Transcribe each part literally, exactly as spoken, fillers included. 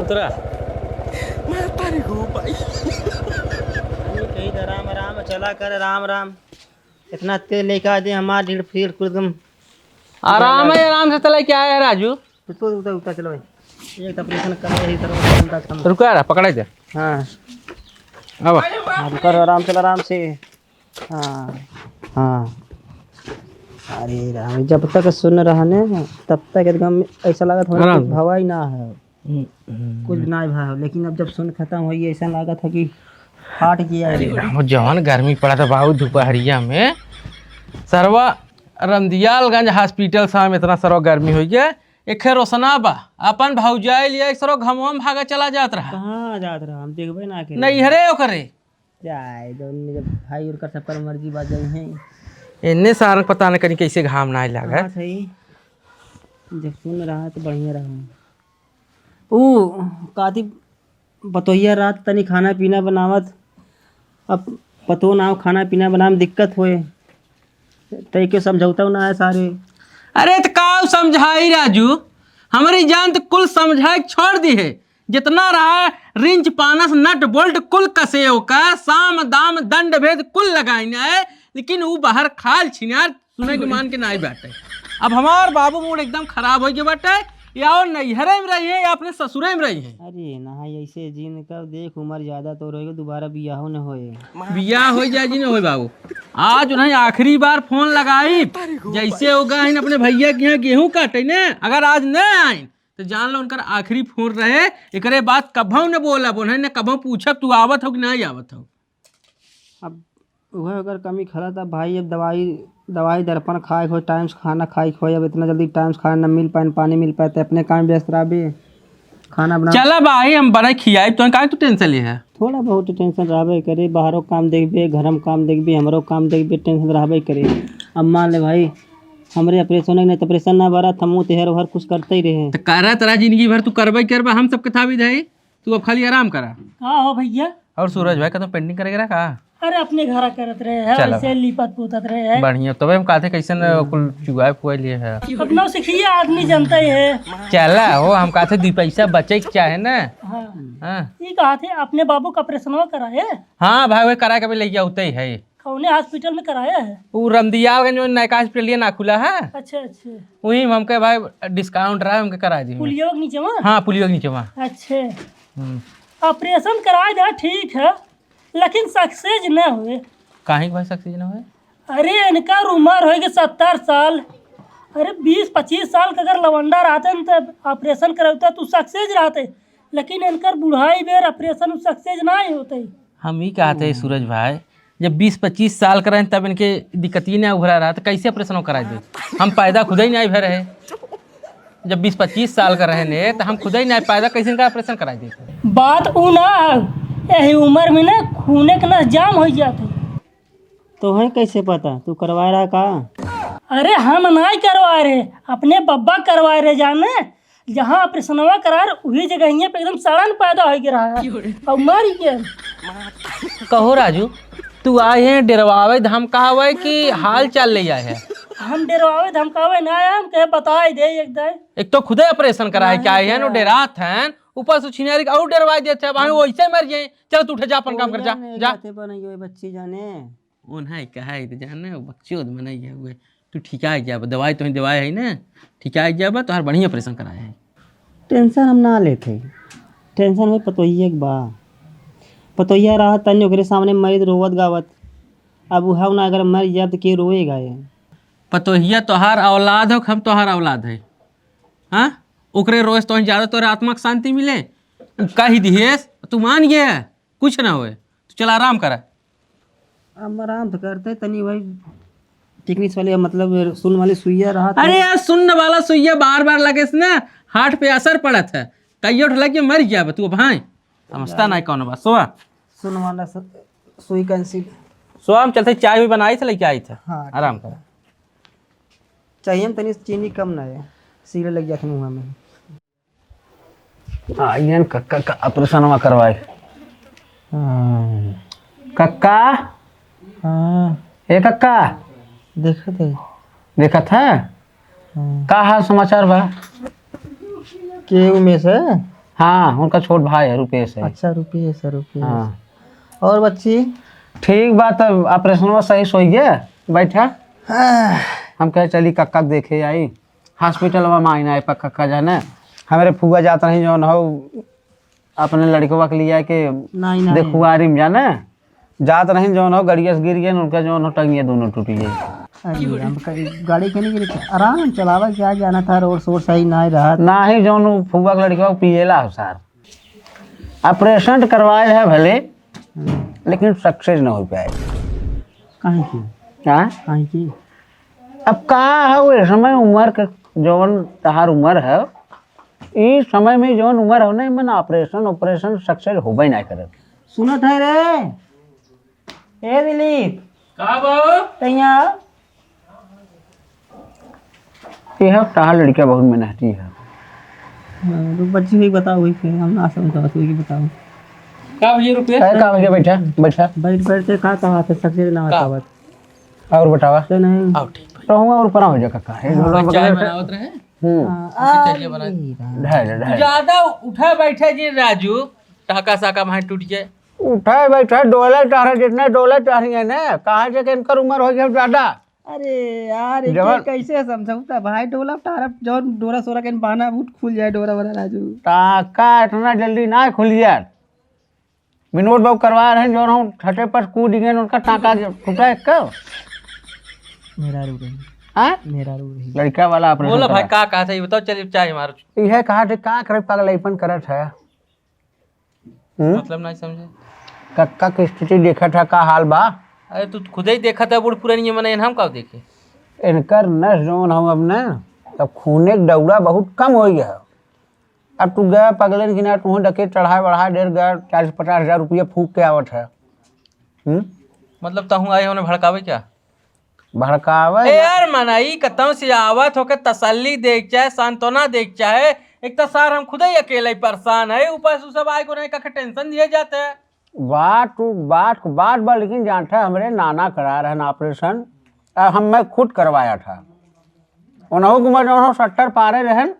तोरा। मैं तारी हो भाई। कहीं तो राम राम चला कर, राम राम। इतना तेल लेके आ दे हमार ढीड़ फीड़ कुल एकदम। आराम है, आराम से चला, क्या है राजू? तो, तो उतर, उतर, चलो भाई। एक तो ऑपरेशन कर रही तरह अंदाज कम। रुका रहा, पकड़ाई दे। हाँ। अब। हाँ, रुका रहो, आराम से, आराम से। हाँ, हाँ। अरे राम, जब तक सुन रहा ने, तब तक एकदम ऐसा लागत हो आराम कुछ से। भवा ही ना है। हम्म, हम्म। कुछ ना भा हो, लेकिन अब जब सुन खत्म होई, ऐसा लागत है कि फाट गया अरे है। राम, जवन गर्मी पड़ा था बाबू दोपहरिया में, सरवा रमदियालगंज हॉस्पिटल सामने इतना सरवा गर्मी हो गया। एक रोशना बा, अपन भौजाई लिया एक सरवा घमवा में भागा चला जात रहा। कहाँ जात रहा, हम देखबे ना करे। नैहरे ओकरे। जाए दो, जब भाई उनकर सफर मर्जी बात जाई है। इन्ने सारन पता न करी कैसे घाम ना लागत। हाँ, सही। जब सुन रहा तो बढ़िया रहा। ऊ काती बतोहिया रात तनी खाना पीना बनावत, अब पतो ना हो खाना पीना बनावे में दिक्कत होए, तई के समझौता ना है सारे। अरे त का समझाई राजू, हमरी जान त कुल समझाए के छोड़ दी है। जितना रहा रिंच पानस नट बोल्ट कुल कसे ओका, साम दाम दंड भेद कुल लगाइन है, लेकिन ऊ बहर खाल छिनार सुने के मान के नाई बाटे। अब हमार बाबू मूड एकदम खराब हो गए बाटे, या वो नैहरे में रही है या अपने ससुरे में रही है। अरे ना ऐसे जिन कर देख, उम्र ज्यादा तो रही, दोबारा बियाह न होए। बियाह हो जाए जी न होए बाबू, आज उन्हें आखिरी बार फोन लगाई, जैसे होगा इन अपने भैया के यहाँ गेहूं काटे ने, अगर आज न आइन तो जान लो उनकर आखिरी फोन रहे, एकरे बाद कभौ न बोलब, उन्हें न कभौ पूछब तू आवत हो कि नहीं आवत हो। अब वह अगर कमी खला था भाई, अब दवाई, दवाई दर्पण खाए के होए, टाइम से खाना खाए के होए, अब इतना जल्दी टाइम से खाना न मिल पाए, न पानी मिल पाए, तो अपने काम व्यस्त रहबे, खाना बना। चला भाई, हम बना खियाई, तो काहे तू टेंशन ले है? थोड़ा बहुत टेंशन रहबे करे, बाहरों काम देखबे, घरम काम देखबे, हमरो काम देखबे, टेंशन रहबे करे। अब मान ले भाई, हमरे ऑपरेशन नहीं तो ऑपरेशन ना भरा, हम तेहर ओहर कुछ करते ही रहे। तो करा तोरा जिंदगी भर तू करबे करबा, हम सबके थावित है, तू अब खाली आराम करा। का हो भैया? और सूरज भाई, का तो पेंटिंग करे के रहा का? अरे अपने घरा करत रहे है, चला। वैसे लिपत पोतत रहे है। बढ़िया, तबे हम कहते कैसन कुल चुआए फुआए लिए है। अपना सीखिए, आदमी जनता ही है। चला हो, हम कहते दुई पैसा बचे के चाहे ना। हाँ। हाँ। ई कहते अपने बाबू का ऑपरेशनवा कराए? हाँ भाई, वही करा के भी ले गया उतई है। कौने हॉस्पिटल में कराया है? वो रमदियालगंज में नयका हॉस्पिटल ये ना खुला है। अच्छा, अच्छा। वही में हमके भाई डिस्काउंट रहा, हमके करा दी। पुलियो के नीचे वहाँ? हाँ, पुलियो के नीचे वहाँ। अच्छे। हम्म। ऑपरेशन कराए दे, ठीक है, लेकिन सक्सेस न हुए। काहे के भाई सक्सेस न हुए? अरे, इनकर उम्र होइगे सत्तर साल। अरे, बीस पच्चीस साल का अगर लवंडा रहते न, तो ऑपरेशन करवता, तू सक्सेस रहते। लेकिन इनकर बुढ़ाई बेर ऑपरेशन सक्सेस ना ही होते। हम ही कहते हैं, सूरज भाई, जब बीस पच्चीस साल का रहे, तब इनके दिक्कत ही ना उभरा रहा, तो कैसे ऑपरेशन करा दे? हम पैदा खुद ही नहीं भे रहे। जब बीस पच्चीस साल का रहे ने, तो हम खुद ही नहीं पैदा, कैसे इनका ऑपरेशन करा दे? बात ऊ ना है, यही उम्र में ना खूने के नस जाम हो जाते। तोहे कैसे पता? तू करवाए रहा का? अरे हम नाई करवाए रहे, अपने बब्बा करवाए रहे जाने। जहाँ ऑपरेशनवा कराए रहे, वही जगहिया पे एकदम सड़न पैदा हो गया रहा और मर गया। कहो राजू, तू आए हैं डेरवावे धमकावे कि हाल चाल ले आए हैं? हम डेरवावे धमकावे ना आए, हम कहे बताए दे एक दाए। एक तो खुदे ऑपरेशन कराए के आए हैं, नो डेरात हैं, ऊपर से छिनारी के और डेरवाए देते हैं, भाई वैसे मर जाए। चल तू उठे जा, अपन काम कर, जा, जा। बच्ची जाने। ओ नहीं, कहा है तो जाने, वो बकचोद मनई है हुए। तू ठिकाए जाबा, दवाई तोही दवाई है ना, ठिकाए जाबा, तोहार बढ़िया ऑपरेशन कराए है। टेंशन हम ना लेते, टेंशन है पतोहिया के बा। पतोहिया रहा तन्ने ओकरे सामने मरीज रोवत गावत, अब उहाव ना अगर मर जाब तो के रोएगा ये? पतोहिया तोहार औलाद हो, हम तोहार औलाद है। हाँ, ओकरे रोए से तोही ज्यादा तोरे आत्मा के शांति मिले। उ कह दिहेस, तू मान गया। कुछ ना होए, तू चला आराम करा। हम आराम तो करते तनी भाई, टेक्निक्स वाले, मतलब सुन वाली सुइया रहा था। अरे यार, सुन वाला सुइया बार बार लगे से ना हार्ट पे असर पड़त है, कहियो लग के मर गया तू भाई। समझता नहीं कौन बा। सोआ, सुन वाला सु-, सुई कैंसिल। सोआ, हम चलते, चाय भी बनाई थे, लेके आई थे। हाँ, आराम ठीक करा। चाहिए तनी चीनी कम ना है, सीले लग जाते मुँह में। हाँ, ये कक्का का ऑपरेशनवा करवाए। हाँ। कक्का? हाँ। ए कक्का? देखत है। देखत है? हाँ। का हाल समाचार बा? के उमेश है? हाँ, उनका छोट भाई है, रुपेश है। अच्छा, रुपेश है, रुपेश। हाँ। और बच्ची? ठीक बा, तब ऑपरेशनवा सही से होइगे, बैठा। हाँ। हम कहे चली कक्का के देखे आई, हॉस्पिटलवा में आई ना, पक्का का जाने। हमरे फुआ जात रही जौन हो अपने लड़कवा के लिया के नहीं, नहीं। देखुआरी में जाने, जात रही जौन हो गड़िया से गिर गए, उनका जौन हो टंगिया दोनों टूट गई। अरे, हम कहीं गाड़ी के नहीं गिरे, आराम चलावा, क्या जाना था, रोड सोड सही ना रहा। ना ही जौन उ फुआ के लड़कवा पिएला हो सार। ऑपरेशन तो करवाए है भले, हम्म। लेकिन सक्सेस न हो पाए। काहे की? हाँ? काहे की? अब का है, वो समय उम्र के जौन तहार उम्र है, ई समय में जौन उम्र हो ना, मन ऑपरेशन, ऑपरेशन सक्सेस होबे ना करे। सुनत है रे, ए दिलीप। का बाबू? तैया। यह तहार लड़का बहुत मेहनती है। हाँ, तो बच्ची हुई बताओ, वही फिर हम ना समझ पावत, वही बताओ। का भैया रुपया? अरे का भैया, बैठा, बैठा। बैठ, बैठ के का कहा थे, सक्सेस ना का? बतावत। और बतावा। तो नहीं। आओ, ठीक भाई। तो हुआ और परा हो जा काका। हे हाँ, झोला चाय बगल से। बनावत रहे। हम्म। हाँ, उसे चलिए आ बना। रही है। ढाई, ढाई। ज्यादा उठा बैठा जी राजू, टहका साका माहे टूट जाए। उठा बैठा, डोला टहरा जितना डोला टहरी है ना, कहा जे कि इनकर उम्र हो गया ज्यादा। अरे यार, इनके जवन कैसे समझाऊं त भाई, डोला टहरा जौन डोरा सोरा के बहाना बूट खुल जाए, डोरा वोरा राजू। टाका इतना जल्दी ना खुल जाए। विनोद बाबू करवा रहे हैं, जौन हम छठे पर कूद गए, उनका टाका फूटा एक का। मेरा रू रही। हाँ? मेरा रू रही। लड़का वाला ऑपरेशन बोला भाई, करा। का कहा था, ये बताओ, चलिए चाय मारो। यह कहा थे, का करे, पागलपन करत है। हम्म? मतलब नहीं समझे। कक्का के स्थिति देखत है, का हाल बा? अरे, तू खुदे ही देखत है, बूढ़ पुरानिया मने, हम का देखे? इनकर नस जौन हम अब ना, तब खूने के दौरा बहुत कम हो गया। अब तू गया पगलेन की ना, तू डके चढ़ाए बढ़ाए डेढ़ गया, चालीस पचास हजार रुपया फूंक के आवत है। हम्म? मतलब तहूँ आए होने भड़कावे क्या? भड़कावे ए ना। यार, मनई कतौ से आवत होके तसल्ली देख चाहे सांत्वना देख चाहे, एक तो सार हम खुदे ही अकेले ही परेशान है, ऊपर से सब आए को नहीं कखे टेंशन दिए जाते हैं। बात उ, बात, बात बा, लेकिन जानता है, हमरे नाना करा रहन ऑपरेशन, आ, हम, मैं खुद करवाया था। उन्हों को मैं जौन हो सत्तर पारे रहन,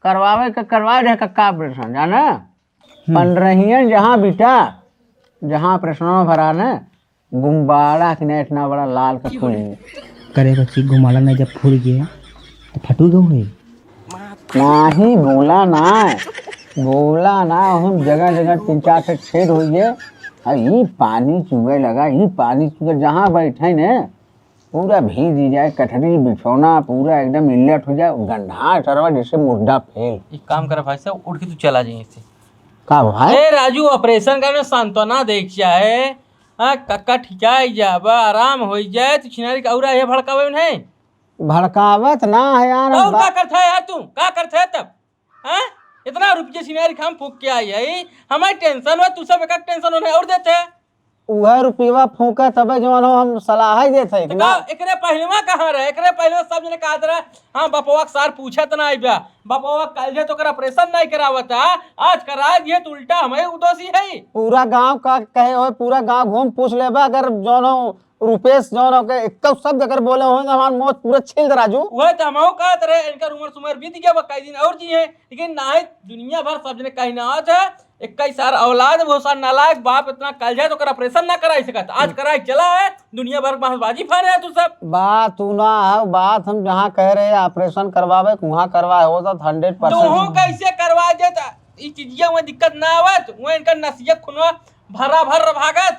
करवावे के करवाए रहे कक्का ऑपरेशन, जाना? हम्म। पंद्रहियन जहाँ बिटा, जहाँ ऑपरेशन भरा न, गुब्बारा के ना इतना बड़ा लाल का फूल। करे बच्ची, गुब्बारा ना जब फूल गए, तो फटू गए हुए। नाही, बोला ना, बोला ना, हम जगह जगह तीन चार ठे छेद हो गए। आ, ई पानी चुए लगा, ई पानी चुए, जहाँ बैठे ने, पूरा भीज ही जाए, कठरी बिछौना पूरा एकदम इल्लट हो जाए, गंधा सरवा जैसे मुर्दा फेल। एक काम करा भाई साहब, उठ के तू चला जाइए इससे। का भाई? ए राजू, ऑपरेशन करने सांत्वना देख जाए, हाँ, कक्का ठिकाई जाबा, आराम हो जाए, तू छिनारी का और आए भड़कावे में नहीं। भड़कावत ना है यार, हम और बा- का करता है यार तू, का करता है तब? हाँ? इतना रुपये छिनारी खाम फूक के आई है, हमारी टेंशन हो, तू सब एक टेंशन होने और देते हैं। उहे रुपयवा फूंके तबे जवन हो हम सलाह ही देत है तो कि ना। का, एकरे पहिलवा कहाँ रहे? एकरे पहिलवा सब जने कहत रहे, "हाँ, बपवा के सार पूछत ना आइबा। बपवा कल जे तो ओकर ऑपरेशन नहीं करावता, आज करा दिए तो उल्टा हमें उदोषी है।" पूरा गांव का कहे हो, पूरा गांव घूम पूछ लेबा, अगर जवन हो रुपेश जवन हो के एक शब्द अगर बोले हो तो हमार मौत पूरा छील दे राजू। वह तो हमहू कहत रहे, इनकर उम्र सुमर बीत गया, बा कई दिन और जी है, लेकिन ना है, दुनिया भर सब जने कहीं ना आज है, इक्कीस साल औलाद, वो साल नालायक बाप इतना कल जाए तो ओकर ऑपरेशन ना कराई सकत। आज कराई चला है, दुनिया भर बहसबाजी फैले है तू सब। बात तू ना है, बात हम जहाँ कह रहे हैं ऑपरेशन करवावे, वहाँ करवाए हो तो हंड्रेड परसेंट। तू कैसे करवा दे त ई चीजिया में दिक्कत ना आवत, वो इनका नसिया खूनवा भरा भर भागत,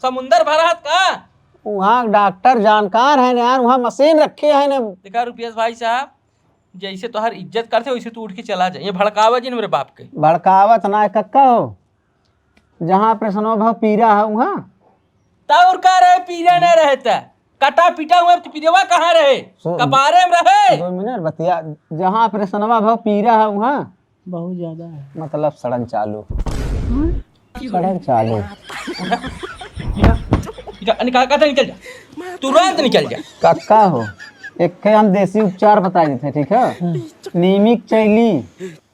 समुंदर भरा हत का? वहाँ डॉक्टर जानकार है ना यार, वहाँ मशीन रखी है ना। देखा रुपेश भाई साहब, जैसे तोहार इज्जत करते वैसे तू उठ के चला जा। ये भड़कावा जिन मेरे बाप के। भड़कावत ना है कक्का हो, जहाँ ऑपरेशनवा भव पीरा है वहाँ। तौर का रहे पीरा ना रहता, कटा पीटा हुआ तो पीरवा कहाँ रहे? सो- कपारे में रहे। दो मिनट बतिया, जहाँ ऑपरेशनवा भव पीरा है वहाँ। बहुत ज्यादा है। मतलब सड़न चालू। हम्म? सड़न चालू। निकल, निकल, निकल जा, तुरंत निकल जा। कक्का हो, एक ठे हम देसी उपचार बता देते, ठीक है? हाँ। नीमिक चैली,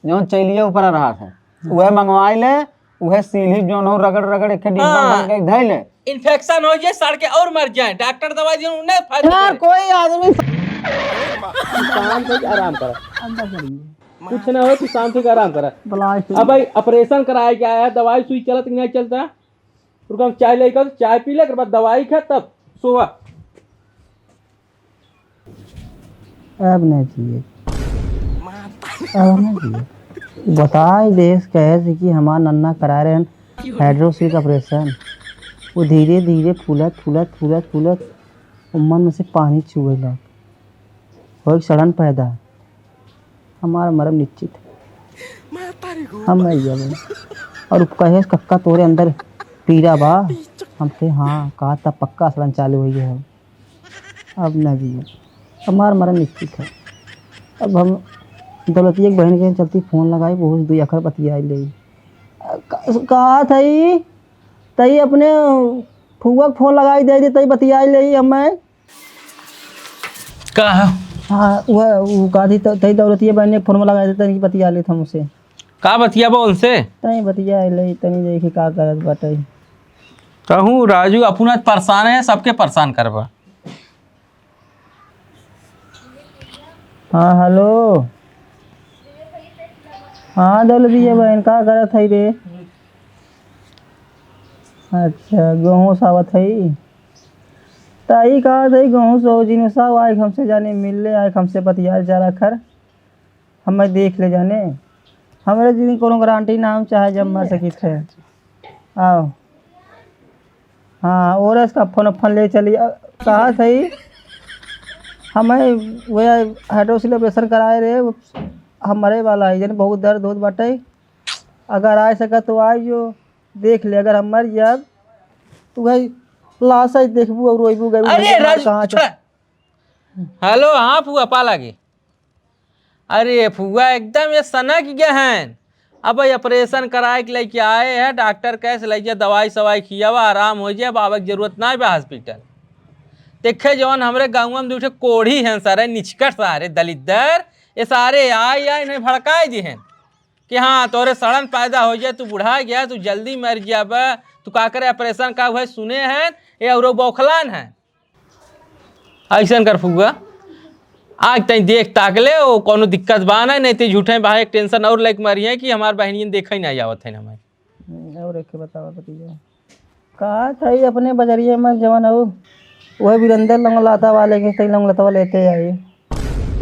जौन चैलिया ऊपर रहा था, वह मंगवाई ले, वह सीढ़ी जौन हो रगड़ रगड़ एक डिब्बा हाँ। भर के धै ले। इन्फेक्शन हो जाए, सड़ के और मर जाए, डॉक्टर दवाई दिए, उन्हें फायदा यार, करे। कोई आदमी काम से आराम करो। अंदर चलिए। कुछ ना हो, तू शांति से आराम करा। ब्लास्ट। अब भाई, ऑपरेशन कराए के आया है, दवाई सुई चलत कि नहीं चलता? रुका, हम चाय लेकर, चाय पी ले, ओकर बाद दवाई खा, तब सोवा। अब नहीं चाहिए, अब नहीं चाहिए। बताई देस कहे से कि हमार नन्ना करा रहे हैं हाइड्रोसिल का ऑपरेशन। वो धीरे धीरे फूलत, फूलत, फूलत, फूलत, वो मन में से पानी चुए लग, हो एक सड़न पैदा। हमार मरम निश्चित है। हम नहीं जाबे। और उ कहे, "कक्का, तोरे अंदर पीड़ा बा?" हम कहे, "हाँ।" कहा, "तब पक्का असलन चालू हुई है।" अब ना जी, हमार मरम निश्चित है। अब हम दौलतिया के बहन के चलती फोन लगाई, बहुत दुई अखर बतियाई ले। का, कहा थई, तई अपने फुआ के फोन लगाई दे दे, तई बतियाई ले हमें। का है? हाँ, वह, वो कहा थी, त-, तई दौलतिया बहन ने फोन में लगा देते, तनी बतिया लेत हमसे। का बतियाबा उनसे? तनी बतिया ले, तनी देखी का करत बाटे। कहूँ राजू, अपना परेशान है, सबके परेशान करबा। हाँ, हेलो। हाँ, दौलतिया बहन, का करत है रे? अच्छा, गेहूँ सावत है। त ई कहत है, "गेहूँ सौ जिन साव आए, हमसे जाने मिल ले, आए हमसे बतियाए चार अखर, हमें देख ले जाने।" हमरे जिन कोनो गारंटी ना, हम चाहे जब मर सकित है। आओ। हाँ, और इसका फोन, फोन ले चली। अ, कहत है, हमें वह हाइड्रोसिल ऑपरेशन कराए रहे, वो हम मरे वाला है, जाने बहुत दर्द होत बाटे। अगर आ सका तो आ जो, देख ले, अगर हम मर जाब, तो भाई लाश ही देखबू और रोइबू, गइबू, अरे भैया, हमार राजू, कहाँ छोड़ा। हेलो, हाँ फुआ, पा लागे। अरे फुआ, एकदम ये सनक गए हैं। अब भाई ऑपरेशन कराए के लेके आए हैं, डॉक्टर कहे से लइके दवाई सवाई खियावा, आराम हो जाए, अब आवे के जरूरत ना बा हॉस्पिटल। देखे जवन हमरे गाँव में दू ठे कोढ़ी हैं सारे, निचकर सारे दलिद्दर, ये सारे आए, आए इन्हें भड़काए जी हैं। कि हाँ, तोरे सड़न पैदा हो जाए, तू बुढ़ा गया, तू जल्दी मर जाबा, तू का करे, ऑपरेशन का हुआ सुने हैं, ये औरो बौखलान है। ऐसन कर फुआ, आज तई देख ताक ले, वो कोनो दिक्कत बा ना, नहीं तो झूठे भाई एक टेंशन और लेके मरी है कि हमार बहनियन देखे ही नहीं आवत है हमारे। हम्म, और एक बतावा भतीजा। कहा था ये अपने बजरिया में जवन हो, वह बिरंदर लंगलाता वाले के तई लंगलतवा लेते आई।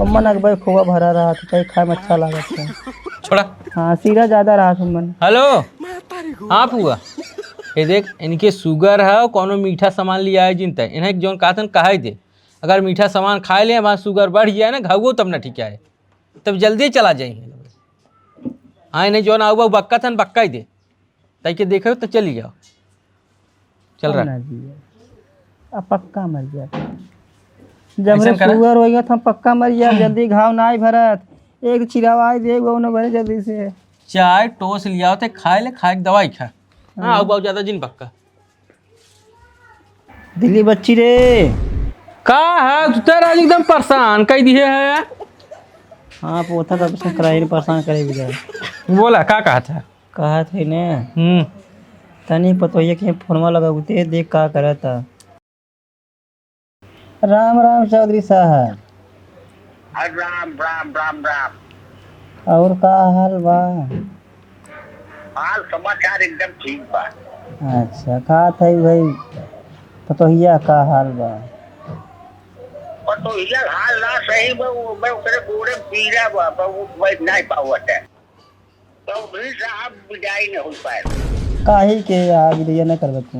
और मन अकबर खोआ भरा रहा था, तई खाए में अच्छा लागत था। छोड़ा। हाँ, सीरा ज्यादा रहा था मन। हेलो। हाँ फुआ, ये देख, इनके शुगर है, कोनो मीठा सामान लिया है जिन तय, इन्हें जौन कहतन कहा ही दे। अगर मीठा सामान खाए ले, हमारा शुगर बढ़ जाए ना, घावो तब ना ठीक आए, तब जल्दी चला जाए। हाँ, इन्हें जौन आऊ बा, बक्का थन, बक्का ही दे। ताई के देखे तो चली जाओ। चल रहा। ना जी, अब पक्का मर जात। जब ऐसन रे करा। शुगर होइगा तो हम पक्का मर जाब, जल्दी घाव ना आई भरत। एक चिरावा आई दे, वो न भरे जल्दी से। चाय टोस लियाओ ते खाए ले, खाए के दवाई खा। हाँ, हाँ। आऊ बाऊ ज्यादा जिन पक्का। दिल्ली बच्ची रे। का है? तू तेरा एकदम परेशान कई दिए है। हाँ, पोता का परेशान कराई, परेशान करे भी जाए। बोला, का कहा था? कहा थे ने। हम्म। तनी पतोहिया के फोनवा लगाऊ ते, देख का करता। राम राम चौधरी साहब। अरे राम, राम, राम, राम। और का हाल बा? हाल समाचार एकदम ठीक बा। अच्छा, का था भाई, पतोहिया का हाल बा? पतोहिया हाल ना सही बा, वो, मैं ओकरे गोड़े में पीड़ा बा, बा, वो बैठ नहीं पावत है। चौधरी साहब विदाई न हो पाए। काहे के आ विदाई न करबे तू?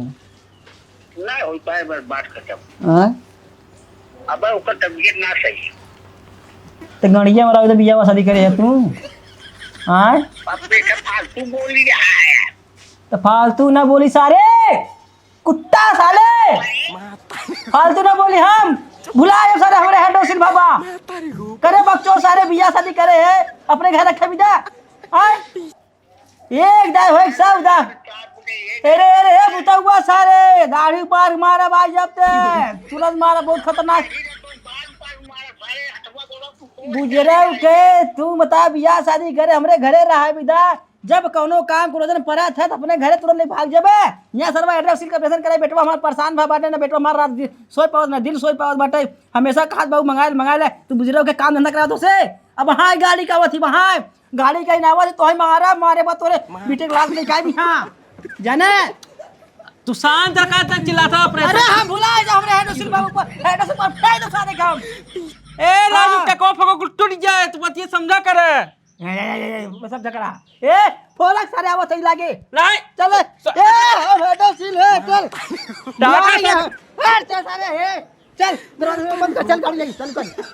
ना हो पाए, बस बात खत्म। हाँ? अब ओकर तबीयत ना सही। तो गड़िया में रह तो बियाह शादी करे है तू? हाँ? अब बेटा फालतू बोली रहा है। तो फालतू ना बोली सारे। कुत्ता साले, फालतू ना बोली हम। भुला जाओ सारे हमरे हाइड्रोसिल बाबा। करे बकचोद सारे, बियाह शादी करे है, अपने घर रखे बिदा। आय? एक दाय होए सब दा। अरे, अरे, हे बुतौआ सारे, दाढ़ी मार मारा भाई जब ते। तुरंत मारा, बहुत खतरनाक। बुजरऊ के, तू बता बियाह शादी करे, हमरे घरे रहा बिदा। जब कौनो काम कोनो जन परत है, तो अपने घरे तुरंत ले भाग जेबे। यहाँ सरवा एड्रेस सील का ऑपरेशन करे, बेटवा हमार परेशान भा बाटे ना, बेटवा हमार रात दिन सोए पावत ना, दिन सोए पावत बाटे। हमेशा कहत बाबू मंगाए ले, मंगाए ले, तू बुजुर्ग के काम धंधा करा दो से। अब हाँ गाड़ी का आवत ही, वहाँ गाड़ी का ही ना आवत ही, तो ही मारा, मारे बा तोरे बेटे के लात लेके आई भी हाँ। जाने? तू शांत रखा था, चिल्लाता ऑपरेशन। अरे हाँ, भुला जा हमरे हेडो सिल बाबू पर, हेडो सिल पर फेंक दो सारे काम। ए राजू, हाँ। टको फको कुल टूट जाए, तू बतिया समझा करे। ए, ए, ए, ए, ए, वो सब झगड़ा। ए, फोरक सारे आवत ही लागे। नहीं। चल, स- ए, हम हेडो सिल है, चल। डाका ना, से- ना। ए, चल सारे, ए, चल, दरवाजा बंद कर, चल गाड़ी आई, चल कर।